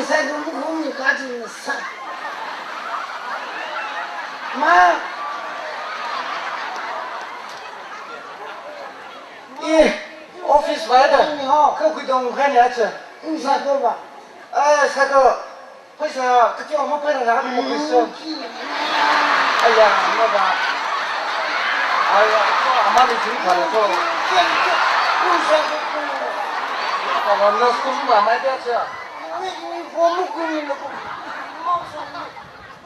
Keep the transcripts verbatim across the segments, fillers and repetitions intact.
Sai dum khum ni ka jin sa. Ma. Eh, office vai da. Ni ho. Ka kuidong khai ni acha. Ni sa ko ba. Eh, sa ko. Paisa, kati o mo paisa na ko paisa. Aya, mo ba. Aya, so amani jin kala so. Kala na school ba mai da cha. Uniform khum ni ko.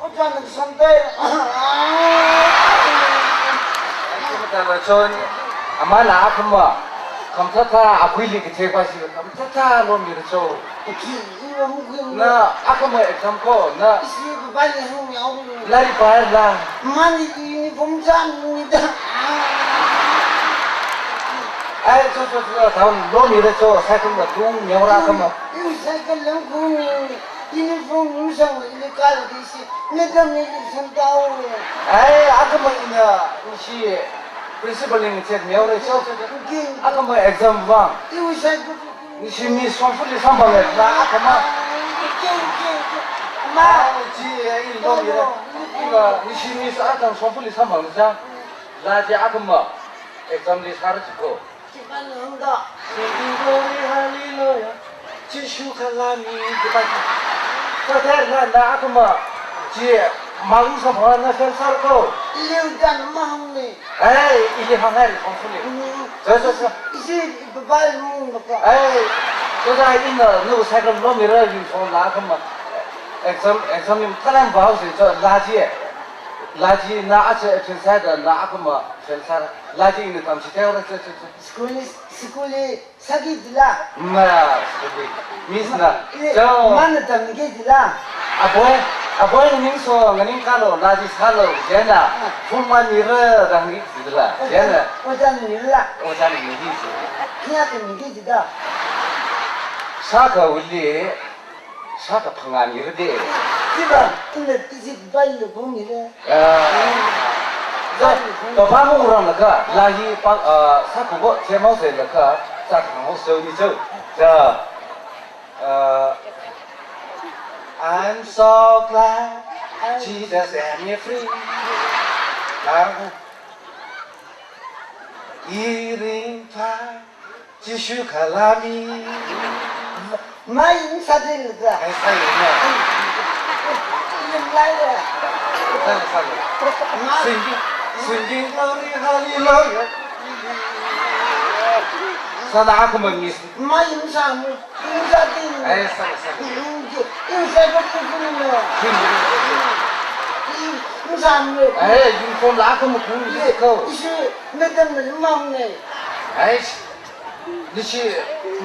Ojan samtai. Akhama tala chon, amana akhama, khamathāthā akhuili kathei pasi, khamathāthā lomira cho. Ki, iwa mukhui. Na, akhama exam ko, na. Isi baba ni hung yao. Lairik pāla. Mani uniform chān ni da. Ai, cho, cho, cho, thān lomira cho, cycle la tung, nyaora akhama. Iu cycle lam khum ni. Uniform lungsang ili kala disi, madam ni lungsang tao. Ai, akhama ina, ishi principal ni check miao re, so, so, so. Okay. Akhama exam vang. Iu sai ku. Ishi miss shongfali samphang le, na akhama. Okay, okay, okay. Ma. Ai, chi, ai, in dong ye. Ina, ishi miss atam shongfali samphang le, sa. La chi akhama exam li sar chi ko. Chipan nungda. Singing glory, hallelujah. Jishu kalami. Chipan. Kother na, na akhama. Chi, malu sa phana na fel sar ko. Liu dan mahang ni. Hey, ili hangai ri kong suli. Mm. So, so, so. Isi babal mung baka. Hey, so da ina, nu cycle lomira uniform na akhama. Exam, exam ni kalam bau si, so, la chi. La chi na acha exercise da na akhama fel sar. La chi ina tamsi teo ra, so, so, so. School li, school li sāki jila. Ma, school li. Miss na. Ile, so. Mana tamki jila. Aboi, aboi nganing so, nganing kalo, laji sālo, jena. Ah. Full mark mira, dangki jila. Jena. Ojan mila. Ojan mili ji. Kya ke mili jida. Sākha uli, sākha phangā mira de. Jiba, ina tiji bai lo bong mira. Ah. Za, papa mung rang laka, lahi pa, ah, sākha bo, chemao se laka, sākha mo se ni chau. Za, ah, I'm so glad Jesus set me free. Iring pa. Jishu kalami. Mai in sa din le. Ai, sa le na. Yin lai le. Sa le, sa le. Mai. Singing, singing glory, hallelujah. Sa na aku mengis. Mai in sa mu. In sa din. Ai, sa le, sa le. In sa ko ku ku le. In sa mu. Ai, uniform la aku mu ku le ko. Isi madam le mau ne. Ai. Nishi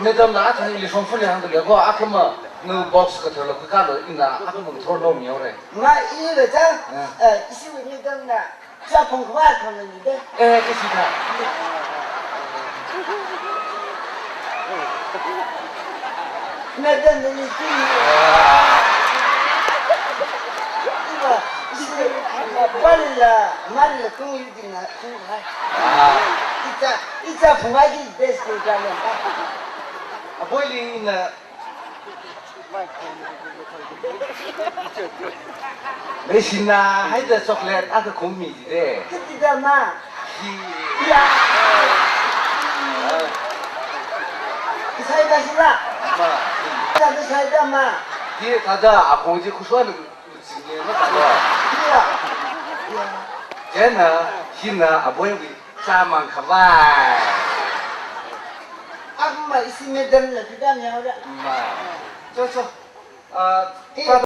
madam na athang ili shongfali hāngda lei ko, akhama nu box kathar lo kakalo ina akhama thor lo miao re. Ma ili le cha, ah, eh, isi wui madam na, cha phong kwa kama ni de. Eh, kasi ta. Madam ni ki. Ah. Iba, isi, iba, bala, mala, kung yu dina, kung hai. Ah. Ita, Icha phungai ki best ni kya le. Aboili ina. Leishina haida chocolate akha khum mi de. Kiti da ma. Hi. Ya. Isai da sila. Ma. Isai da ma. Hi tada apo ji khuswa. China, hina, aboiwui, chāmang khavai. Amma isi madam la pida miao ra. Ma. Cho, cho. Ah,